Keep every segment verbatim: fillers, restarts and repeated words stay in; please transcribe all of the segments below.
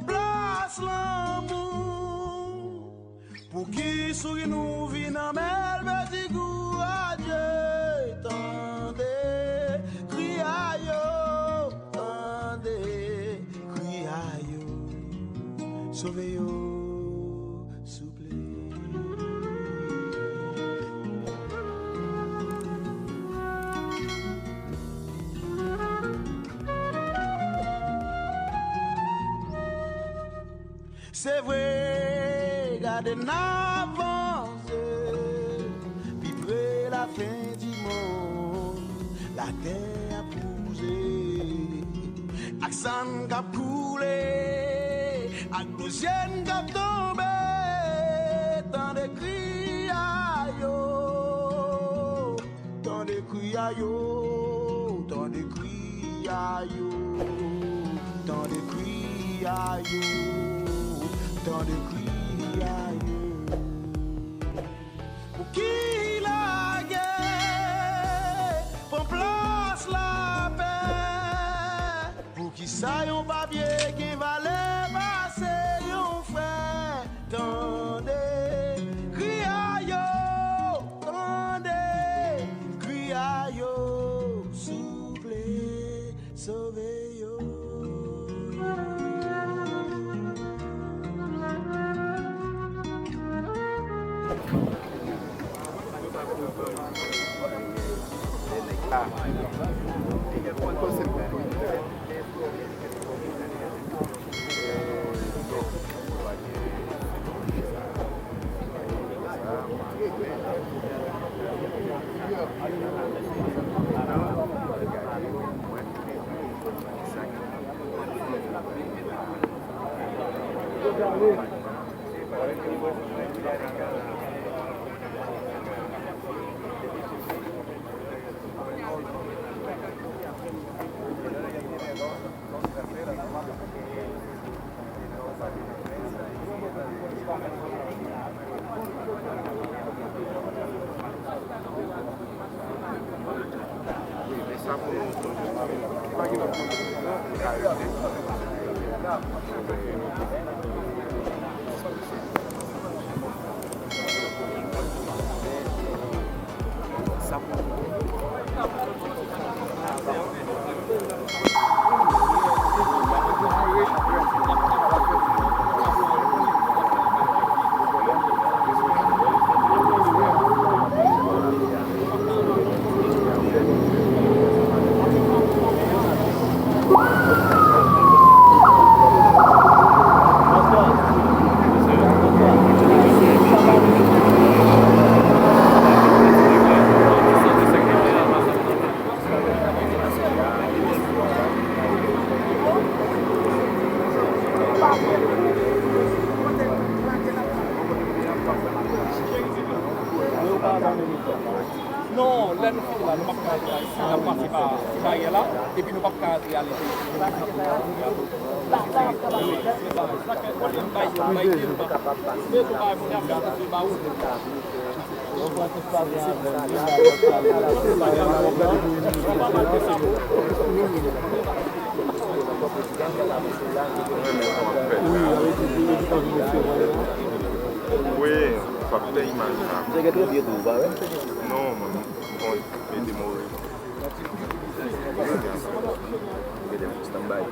Plas lanmou. Pouki souri nou vin anmèl peti kou a Dye? Tande kri a yo, tande kri a yo, sove yo, souple. Se vre, gade n ap vanse pi pre lafen di mond. Latè ap bouze, ak sann k ap koule, ak dlo zye n k ap tonbe. Tande kri a yo. Tande kri a yo, tande kri a yo, tande kri a yo, tande kri a yo. Pouki lagè pran plas lapè? Poukisa yon papye gen valè pase yon frè? Tande kri a yo, tande kri a yo, souple, sove yo. Non, lè nou fini la, nou p ap ka antre la isi, n ap pase pa ti baryè la, epi nou p ap ka antre ale. Wi, w ap fè imaj la. Misye gen trè byen tou, ou pa wè? Non, mwen, bon, mete mori. Mete sou standby.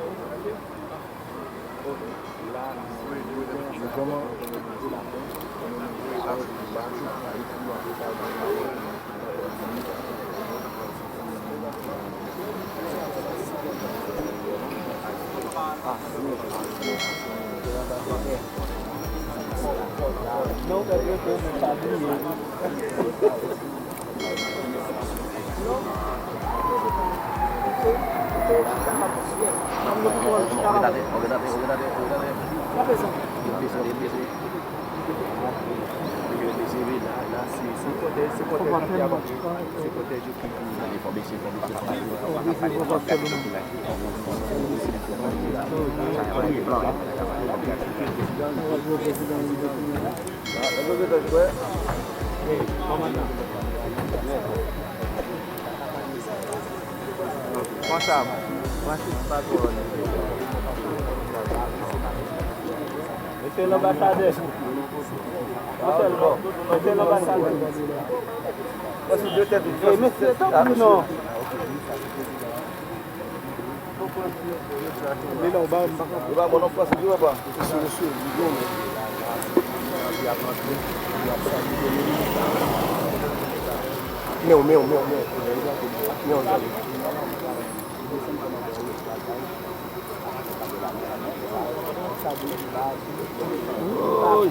Pran sa, pran sis pa twò. Mesye lanbasadè. Mesye lanbasadè. Ey, mesye, tanpri non. Li la, ou ba m, papa. Li ba m, non, Francis, li wè pa. Mesye, mesye, li bon. Mèw, mèw, mèw, mèw. Mèw, mèw. Woy.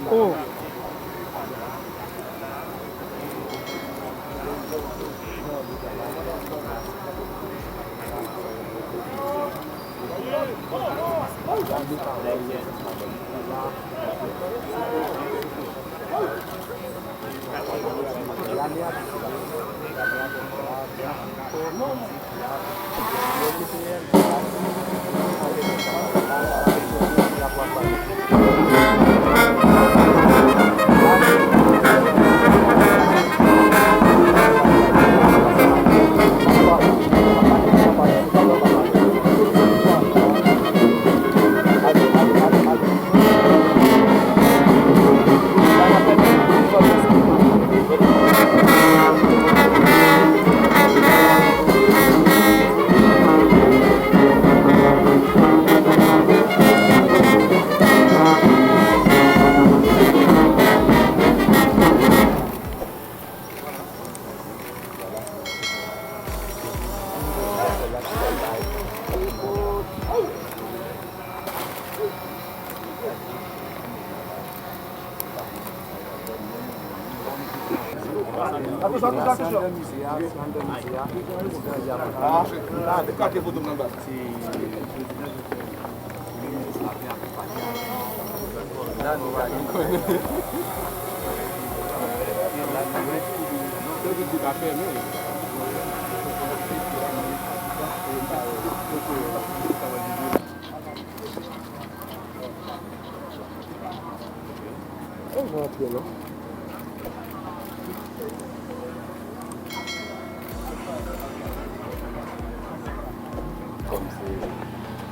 Kòm se,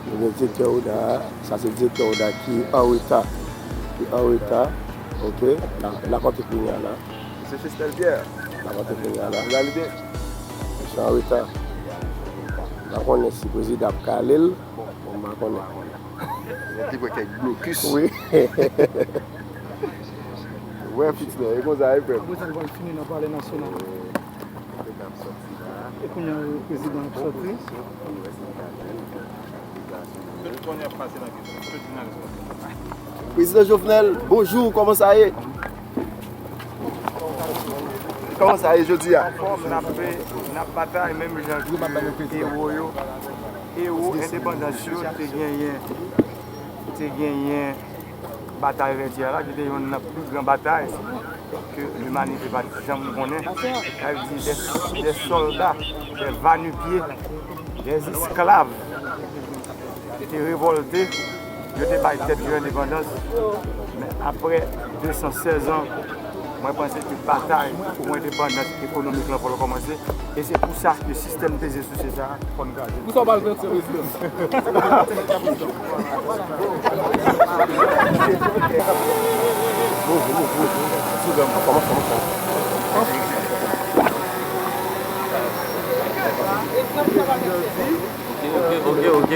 nou gen direktè ODA a, sa se direktè ODA ki an reta, ki an reta, oke, la, la kote kounye a la. Mesye Chesnel Pierre. La kote kounye a la. Misye an reta. Pa konnen si prezidan ap kale l. Bon, bon, m pa konnen. Li te pran kèk blokis. Wi. Wè, Fritz, non, e konsa, e frè m. Apre sa, nou pral fini nan Palè Nasyonal. E kounye a, prezidan ap sòti. Prezidan Jovenel, bonjou, kòman sa ye? Kòman sa ye jodi a? Anfòm, n ap, n ap batay menm jan ke ewo yo. Ewo endepandans yo te genyen, te genyen batay Vètyè la, ki te youn nan pli gran batay ke limanite pa t janm konnen. Sa vle di, dè, dè sòlda, dè va-nu-pieds, dè esklav ki te revòlte, yo te bay tèt yo endepandans. Men apre de san sèz an, mwen panse ke batay pou endepandans ekonomik lan fò l kòmanse. E se pou sa ke sistèm peze souse sa a fò n kraze l. Pou sa w pa al pran ti rezidans. Ok, ok, ok, ok.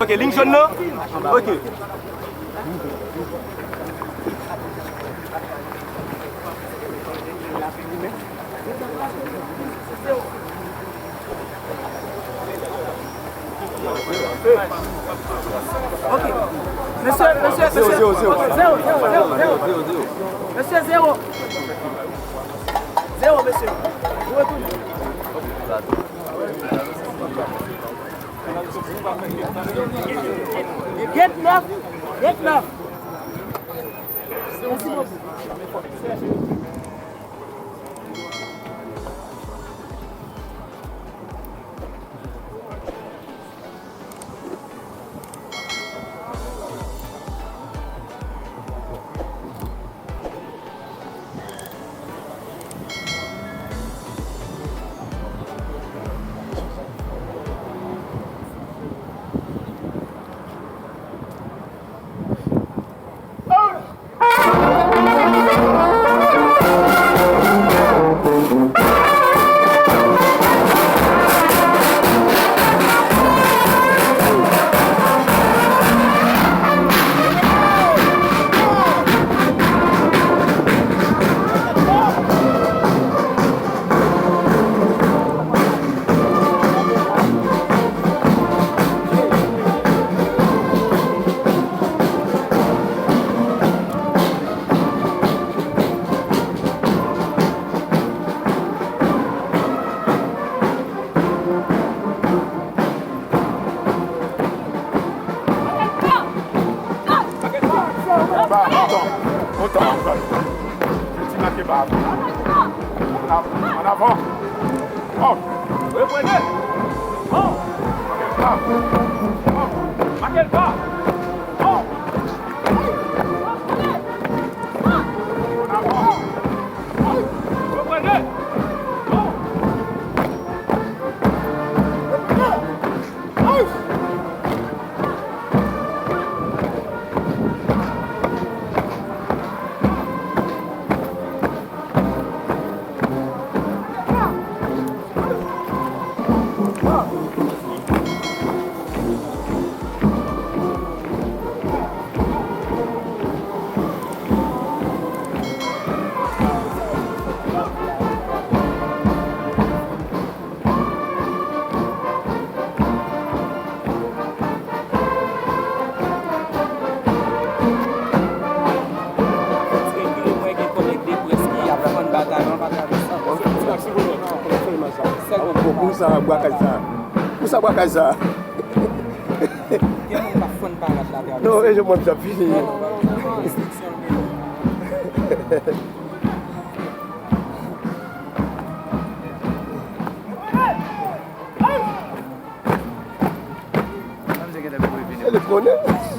Ok, liy jòn nan. Ok. Ok. Mesye, mesye, mesye. Zero, zero, zero. Ok, zero, zero, zero, zero. Mesye, zero. Zero, mesye. Nou retounen. Get nèf. Get nèf. Mèsi bokou. Ba, kontan, kontan, kontan. Ti make ba. An av-, an avan. Bon. Reprenez. Bon. Make ba. Bon. Make ba. Bon. An avan. Reprenez. Bon. Mwen gen kòlèg de près ki ap fann batay an pa travèse. Sèl bon. Pou sa bwakaj sa. Pou sa bwakaj sa. Gen moun k ap fann parad la travèse. Non, e je mwen ap fini. Sa misye gentan pou revini. Se li k konnen.